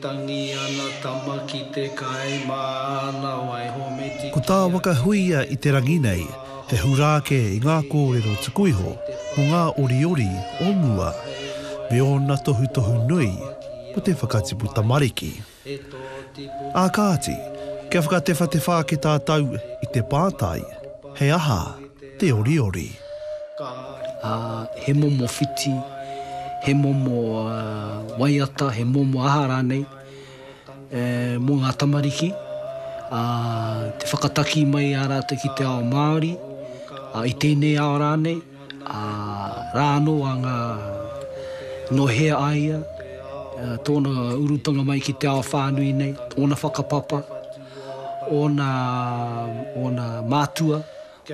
tangi ana tama ki te kai māna waiho me tiki Ko tā Waka Huia i te rangi nei, he hura ake i ngā kōrero tuku iho mō ngā oriori o mua, me ōna tohutohu nui mō te whakatipu tamariki. Ā kāti, kia whakatewhatewha ake tātou i te pātai, he aha te oriori? Ā, he momo whiti, he momo waiata, he momo aha rānei mō ngā tamariki, ā, te whakataki mai i a rātou ki te ao Māori, ā, i tēnei ao rānei. Ā, rā anō a ngā, nō hea a ia, tōna urutanga mai ki te ao whānui nei, ōna whakapapa, ōna, ōna mātua,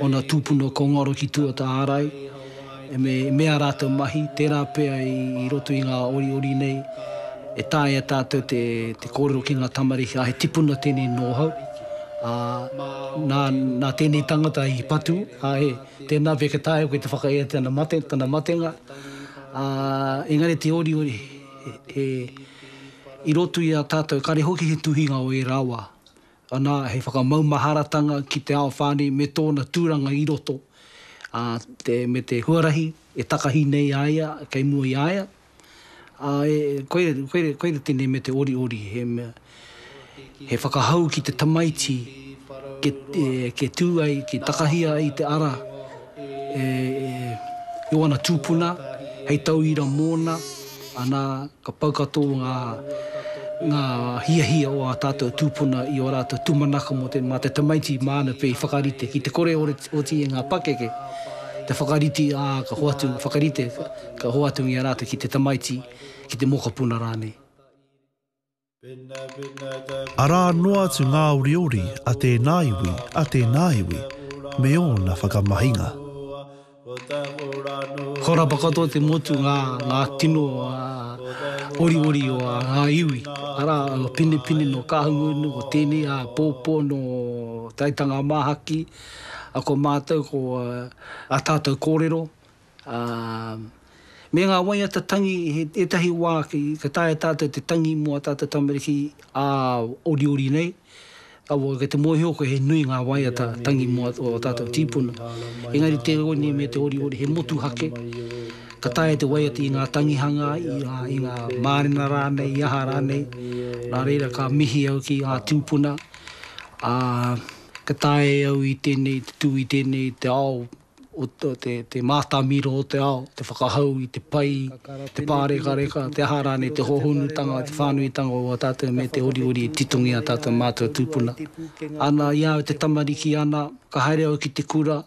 ōna tūpuna ko ngaro ki tua ta ārai, me, me ā rātou mahi, tērā pea i roto i ngā oriori nei, e taea tātou te, te kōrero ki ngā tamariki, ā, he tipuna tēnei nōhau, ā, nā, nā tēnei tangata i patu, ā, he, Tēnā pea ka taea koe te whakaea tana mate, tana matenga, ā, engari te oriori, he, he, i roto i a tātou, kāre hoki he tuhinga o ērā wā. Anā, he whakamaumaharatanga ki te ao whānui me tōna tūranga i roto, ā, te, me te huarahi e takahi nei a ia, kei mua i a ia. Ā, e, koira, koira, koira tēnei me te oriori, he mea, he whakahau ki te tamaiti ke, e, ke tū ai, ke takahia ai te ara e, e, i ōna tūpuna, hei tauira mōna, ana, ka pau katoa ngā, ngā hiahia o ā tātou tūpuna i ō rātou tūmanako mō te, mā te tamaiti māna pea i whakarite, ki te kore oti e ngā pakeke te whakarite, ā, ka hoatu, whakarite, Ka hoatungia rātou ki te tamaiti, ki te mokopuna rānei. Arā noa atu ngā oriori a tēnā iwi, a tēnā iwi, me ōna whakamahinga. Horapa katoa te motu ngā, ngā tino oriori o ngā iwi, arā, o Pinepine nō Kahungunu, o tēnei a Pōpō nō Taitanga-a-Māhaki, a ko mātou ko ā tātou kōrero, Ā, me ngā waiata tangi, he ētahi wā ka taea tātou te tangi mō ā tātou tamariki ā oriori nei, aua kei te mōhio koe he nui ngā waiata tangi mō ō tātou tīpuna. Engari te one me te oriori he motuhake, ka taea te waiata i ngā tangihanga, i ngā, i ngā mārena rānei, i aha rānei, nā reira ka mihi au ki ngā tūpuna, ā, ka taea e au i tēnei, te tū i tēnei, te ao o te, te mātāmiro o te ao, te whakahau i te pai, te pārekareka, te aha rānei, te hōhonutanga, te whānuitanga o ā tātou me te oriori e titongia ā tātou mātua tūpuna. Ana, i a au te tamariki ana, ka haere au ki te kura,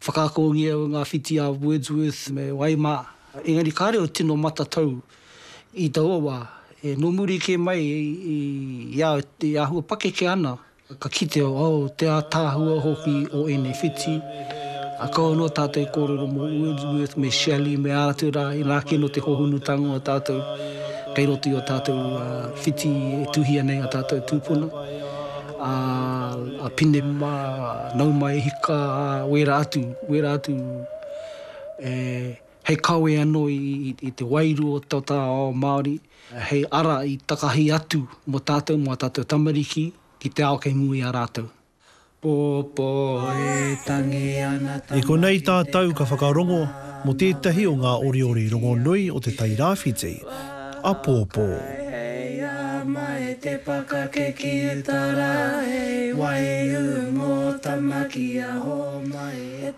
whakaakongia au ngā whiti a Wordsworth me wai mā, engari kāre au tino matatau i taua wā. E, nō muri kē mai i a au e āhua pakeke ana, Ka kite au, oh, te ātaahua hoki o ēnei whiti. A kaua noa tātou i kōrero mō Wordsworth me Shelley me ā rātou rā, inā kē nō te hōhonutanga o tātou kei roto i ō tātou whiti e tuhia nei a tātou tūpuna, a, a Pine mā, a Nau Mai Hika, a wērā atu, wērā atu e, hei kawe anō i, i te wairua o tō tā ao Māori. Hei ara i takahi atu mō tātou, mō ā tātou tamariki ki te ao kei mua i a rātou. Pōpō e tangi ana I konei tātou ka whakarongo mō tētahi o ngā oriori rongonui o Te Tai Rāwhiti, a Pōpō.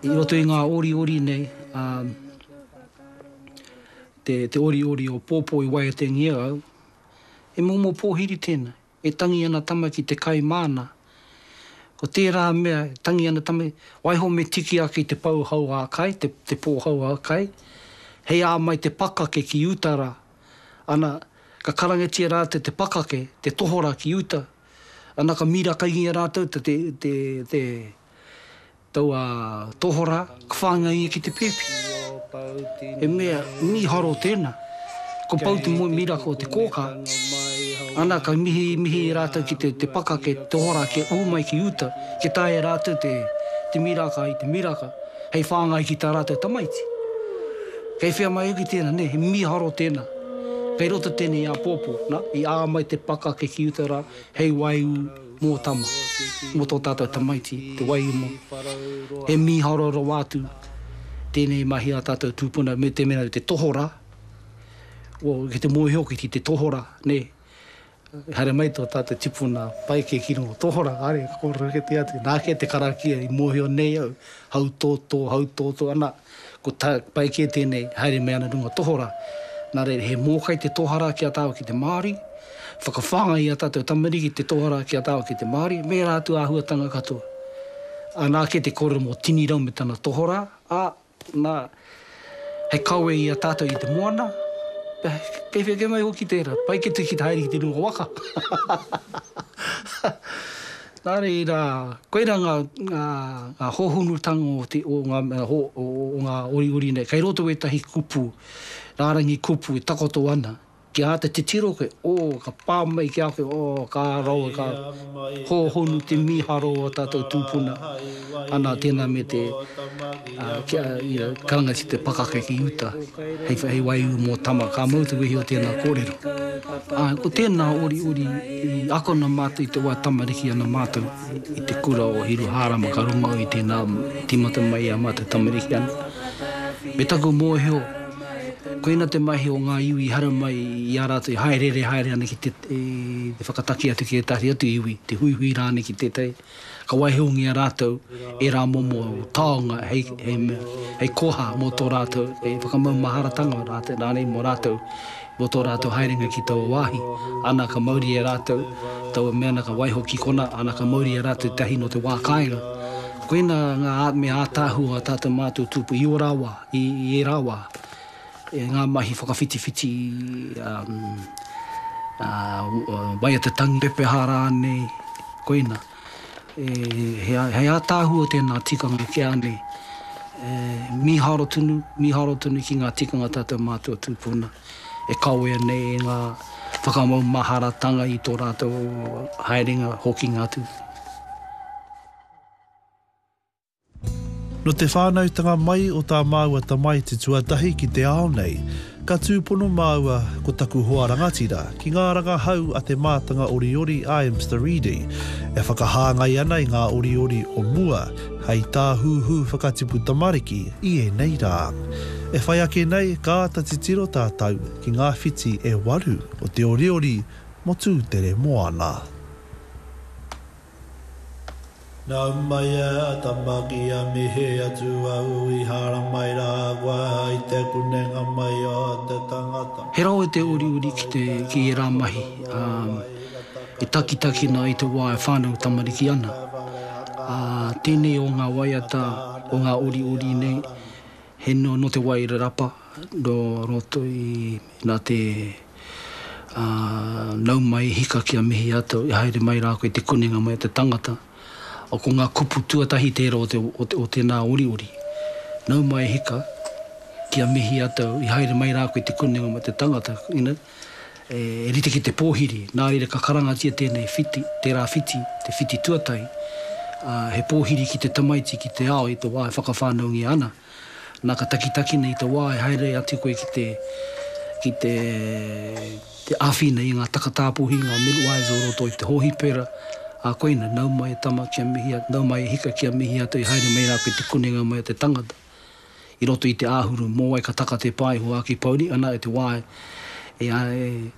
I roto i ngā oriori nei, Te, te oriori o Pōpō i waiatengia au, he momo pōhiri tēnā, e tangi ana tama ki te kai māna. Ko tērā mea, e tangi ana tama, waiho me tiki ake i te pou hau ā kai, te, te pō hau ā kai, hei ā mai te pakake ki uta rā. Ana, ka karangatia rātou te pakake, te tohora ki uta, ana ka mirakaingia rātou te, te, te, te, Taua tohora ka whāngai ia ki te pēpi. He mea mīharo tēnā. Ko pau te moe miraka o te kōkā, ana ka mihi mihi rātou ki te te pakake tohora kia ū mai ki uta, kia taea e rātou te te miraka i te miraka hei whāngai ki tā rātou tamaiti. Kei whea mai hoki tēnā, nē, he mīharo tēnā. Kei roto tēnei āpōpō, nā, i ā mai te pakake ki uta rā, hei waiū mō Tama, mō tō tātou tamaiti, te waiū mō. He mīharo rawa atu tēnei mahi a tātou tūpuna me te mea te tohorā, kei te mōhio koe ki te tohorā, nē. Haere mai tō tātou tipuna pai kē ki runga o tohorā, āre, ka kōrero kē te atu, nā kē te karakia i mōhio nei au, hautōtō, hautōtō, ana, ko tā pai kē tēnei, haere mai ana runga tohorā. Nā reira, he mōkai te tohorā ki a tāua ki te Māori, whakawhāngai i a tātou tamariki te tohorā ki a tāua ki te Māori, me ērā atu āhuatanga katoa. Anā kē te kōrero mō Tinirau me tana tohorā, ā, Nā, hei kawe i a tātou i te moana, kei whea kē mai hoki tērā, pai kē te ki te haere ki te runga waka. Nā reira, koirā ngā, ngā, ngā hōhonutanga o te, o ngā, o, o ngā oriori nei. Kei roto ētahi kupu, rārangi kupu e takoto ana. Kia āta titiro koe, oh, ka pā mai ki a koe, oh, ka rawe, ka hōhonu te mīharo o ā tātou tūpuna, ana, tēnā me te, kia, you know, karanga ki te pakake ki uta, hei, hei waiū mō Tama, ka mau te wehi o tēnā kōrero. Āe, ko tēnā oriori i akona mātou i te wā tamariki ana mātou i te kura o Hiruhārama, ka rongo au i tēnā tīmata mai i a mātou tamariki ana. Me taku mōhio, Koina te mahi o ngā iwi i haramai i a rātou e hāereere haere ana ki te whakataki atu ki ētahi atu iwi, te huihui rānei ki tētahi, ka waihongia rātou ērā momo taonga hei, hei mea, hei koha mō tō rātou, hei whakamaumaharatanga rātou, rānei mō rātou, mō tō rātou haerenga ki taua wāhi. Ana ka mauri e rātou taua mea, ana ka waiho ki kona, ana ka mauri e rātou te ahi nō te wā kāinga. Koina ngā mea ātaahua o tātou mātua tūpuna i ō rā wā. I ērā wā, ngā mahi whakawhitiwhiti waiata tangi, pepeha rānei, koina. He ātaahua tēnā tikanga ki a nei. Mīharo tonu, mīharo tonu ki ngā tikanga tātou mātua tūpuna e kawea nei e ngā whakamaumaharatanga i tō rātou haerenga hokinga atu. Nō te whānautanga mai o tā māua tamaiti tuatahi ki te ao nei, ka tūpono māua ko taku hoa rangatira ki ngā rangahau a te mātanga oriori a Amster Reedy, e whakahāngai ana i ngā oriori o mua hei tāhuhu whakatipu tamariki i ēnei rā. E whai ake nei, ka āta titiro tātou ki ngā whiti e waru o te oriori mō Tūteremoana. Nau mai e tama ki a mihi atu au i haramai ra koe i te kunenga mai o te tangata. He rawe te uriuri ki te, ki ērā mahi, ā, e takitakina i te wā e whānau tamariki ana. Ā, tēnei o ngā waiata, o ngā oriori nei, He noa nō te Wairarapa, nō roto i nā te nau mai hika kia mihi atu, i haere mai rā koe te kunenga mai o te tangata. Ko ngā kupu tuatahi tērā o te, o tēnā oriori. Nau mai hika kia mihi atu, i haere mai rā koe te kunenga mai o te tangata, you know. E rite ki te pōhiri, nā reira ka karangatia tēnei whiti, tērā whiti, te whiti tuatahi, ā, he pōhiri ki te tamaiti, ki te ao i te wā e whakawhānaungia ana. Nā, ka takitakina i te wā e haere atu koe ki te, ki te, te āwhina i ngā takatāpūhi, ngā midwives o roto i te hōhipera, ā, koina, nau mai e tama kia mihi atu, nau mai e hika kia mihi atu i haere mai rā koe te kunenga mai o te tangata. i roto i te āhuru mōwai ka taka te pae huaki pouri ana i te wā e, e,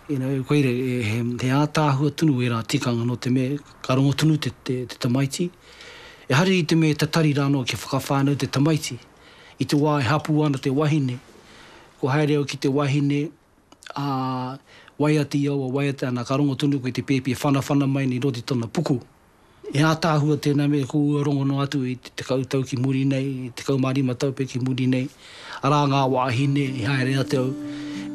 you know, koira, e, he, he ātaahua tonu ērā tikanga nō te mea ka rongo tonu te, te, te tamaiti. Ehara i te mea e tatari rānō kia whakawhānau te tamaiti. I te wā e hapū ana te wahine, kua haere au ki te wahine, ā, waiata i aua waiata ana, ka rongo tonu koe te pēpi e whanawhana mai nei i roto i tana puku. He ātaahua tēnā mea ko ua rongo noa atu i te 10 tau ki muri nei, 15 tau pea ki muri nei, arā ngā wāhine i haere atu au,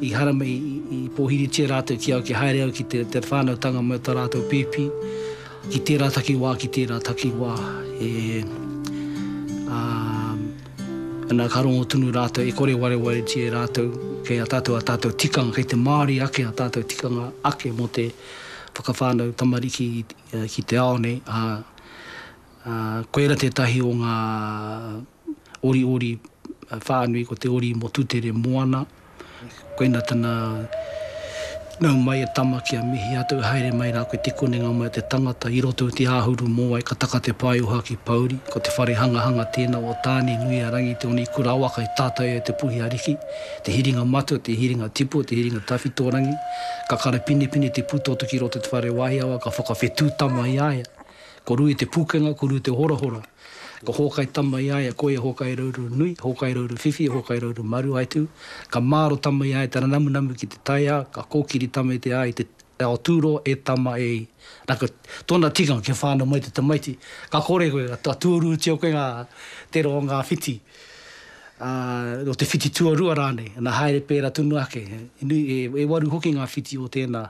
i haramai, i pōhiritia rātou ki au kia haere au ki te te whānautanga mai o tā rātou pēpi, ki tērā takiwā, ki tērā takiwā, e, ā, ana ka rongo tonu rātou, e kore warewaretia e rātou, kei a tātou a tātou tikanga, kei te Māori ake a tātou tikanga ake mō te whakawhānau tamariki i ki te ao nei, ā, ā, koira tētahi o ngā oriori whānui, ko te ori mō Tutere Moana. Koina tana Nau mai e tama kia mihi atu, haere mai rā koe te konenga mai o te tangata i roto i te āhuru mōwai ka taka te paeoha ki Pouri, ko te whare hangahanga tēnā o Tāne nui a Rangi te one kura waka i tātai ai te puhi ariki, te hiringa matua, te hiringa tipua, te hiringa tawhitorangi, ka karapinepine te pūtoto ki roto i te whare wāhiawa ka whakawhetū tama i a ia. Ko Rui te pūkenga, ko Rui te horahora. Ka hōkai tama i a ia, ko ia hōkai rauru nui, hōkai rauru whiwhi, hōkai rauru maru ai tū. Ka māro tama i a ia te namunamu ki te taiao, ka kōkiri tama i te ao i te ao tūroa e tama e i. Nā, ko tōna tikanga kia whānau mai te tamaiti, ka kore koe, ka tuaruatia koe ngā tera o ngā whiti, ā, o te whiti tuarua rānei, nā haere pērā tonu ake. He nui, e waru hoki ngā whiti o tēnā.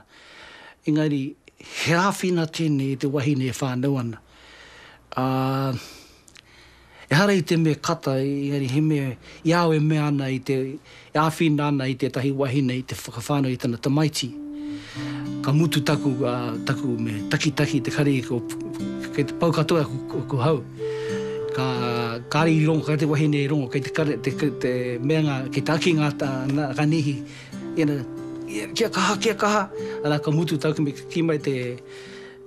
Engari, he āwhina tēnei i te wahine e whānau ana. Ā, ehara i te mea kata, engari he mea, i a au e mea ana i te, e āwhina ana i tētahi wahine i te whakawhānau i tana tamaiti, ka mutu taku, ā, taku me takitaki te kari, ko, kei te pau katoa aku, aku hau. Ka, kāre i rongo, kāre te wahine i rongo, kei te kare, te, te mea ngā, kei te aki ngā, ngā, ngā nēhi, you know, kia kaha, kia kaha, arā, ka mutu taku me kī mai te,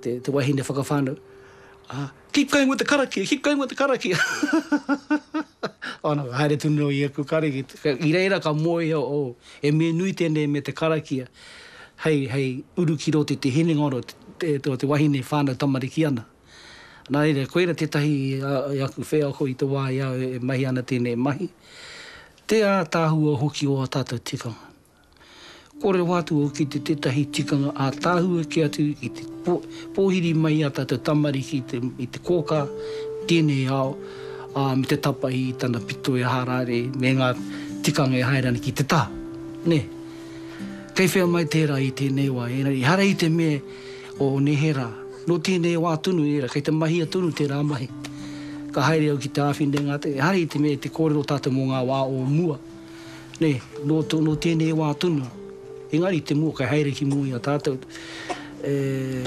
te, te wahine whakawhānau, ah, keep going with the karakia, keep going with the karakia. Oh, no, haere tonu i aku karakia. I reira ka moe au, oh, he mea nui tēnei me te karakia, hei, hei uru ki roto i te hinengaro te, te, te wahine whānau tamariki ana. Nā reira, koira tētahi i aku wheako i te wā i au e mahi ana tēnei mahi. Te ātaahua hoki o ā tātou tikanga. Kōrero atu hoki te tētahi tikanga ātaahua kē atu i te pōhiri mai i ā tātou tamariki i te kōkā, tēnei ao, ā, me te tapahi i tana pito e aha rānei, me ngā tikanga e haere ana ki te taha. Nē. Kei whea mai tērā i tēnei wā, engari ehara i te mea o neherā. Nō tēnei wā tonu ērā, kei te mahia tonu tērā mahi. Ka haere au ki te āwhina i ngā take, ehara i te mea i te kōrero tātou mō ngā wā o mua, nē, nō, nō tēnei wā tonu. Engari i te mua kei haere ki mua i a tātou, e,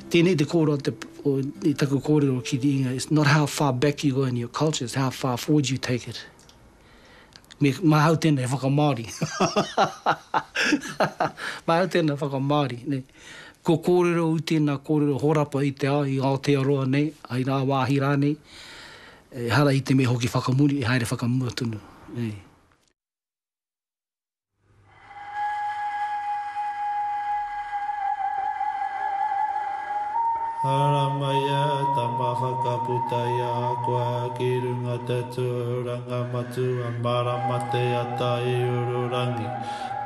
tēnei te kōrero te, o, i taku kōrero ki te inga, it's not how far back you go in your culture, it's how far forward you take it. Me, māhau tēnei whakamāori. Māhau tēnei whakamāori, nē. Ko kōrero u tēnā kōrero horapa i te ao, i Aotearoa nei, i rā wāhi rānei, ehara i te mea hoki whakamuri, e haere whakamua tonu, nē. Haramai e tama whakaputa i a koe ki runga te tūranga matua Marama te ata i Ururangi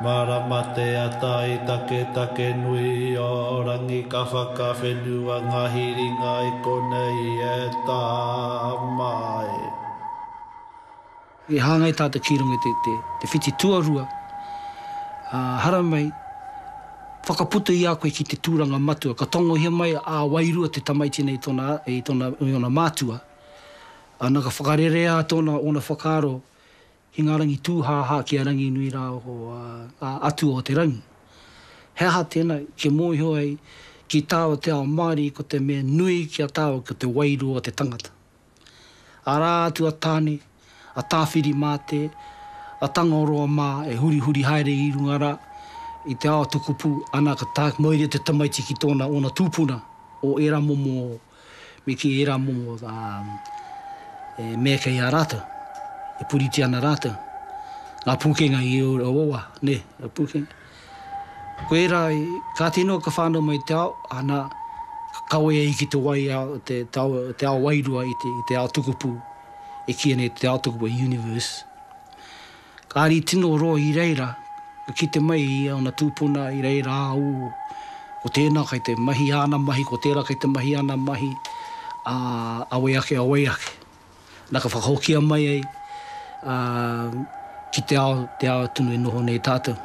Marama te ata i taketake nui o rangi Ka whakawhenua ngā hiringa i konei e tama e. I hāngai tā te kīrongo i te, te whiti tuarua, ā, haramai, whakaputa i a koe ki te tūranga matua, ka tangohia mai ā-wairua te tamaiti nei i tōna, i tōna, i ōna mātua, ana ka whakarerea tōna, ōna whakaaro ki ngā rangi tūhāhā ki a Ranginui rāua ko ngā atua o te rangi. He aha tēnā, kia mōhio ai ki tāua te ao Māori ko te mea nui ki a tāua ko te wairua o te tangata. Arā atu a Tāne, a Tāwhirimātea, a Tangaroa mā e hurihuri haere i runga rā, i te ao tukupū, ana ka tā mauria te tamaiti ki tōna, ōna tūpuna, o ērā momo, me kī ērā momo e mea kei a rātou, e puritia ana rātou, ngā pūkenga i aua wā, nē, ngā pūkenga. Ko ērā, kāti noa ka whānau mai te ao, ana, ka kawea ai ki te wai ao, te, te ao, te ao wairua i te, i te ao tukupū, e kīia nei te ao tukupū, universe. Kāri i tino roa i reira, ka kite mai i ōna tūpuna i reira, ā, ū, ko tēnā kei te mahi āna mahi, ko tērā kei te mahi āna mahi, ā, awe ake, awe ake. Na ka whakahokia mai ai, ā, ki te ao, te ao tonu e noho nei tātou.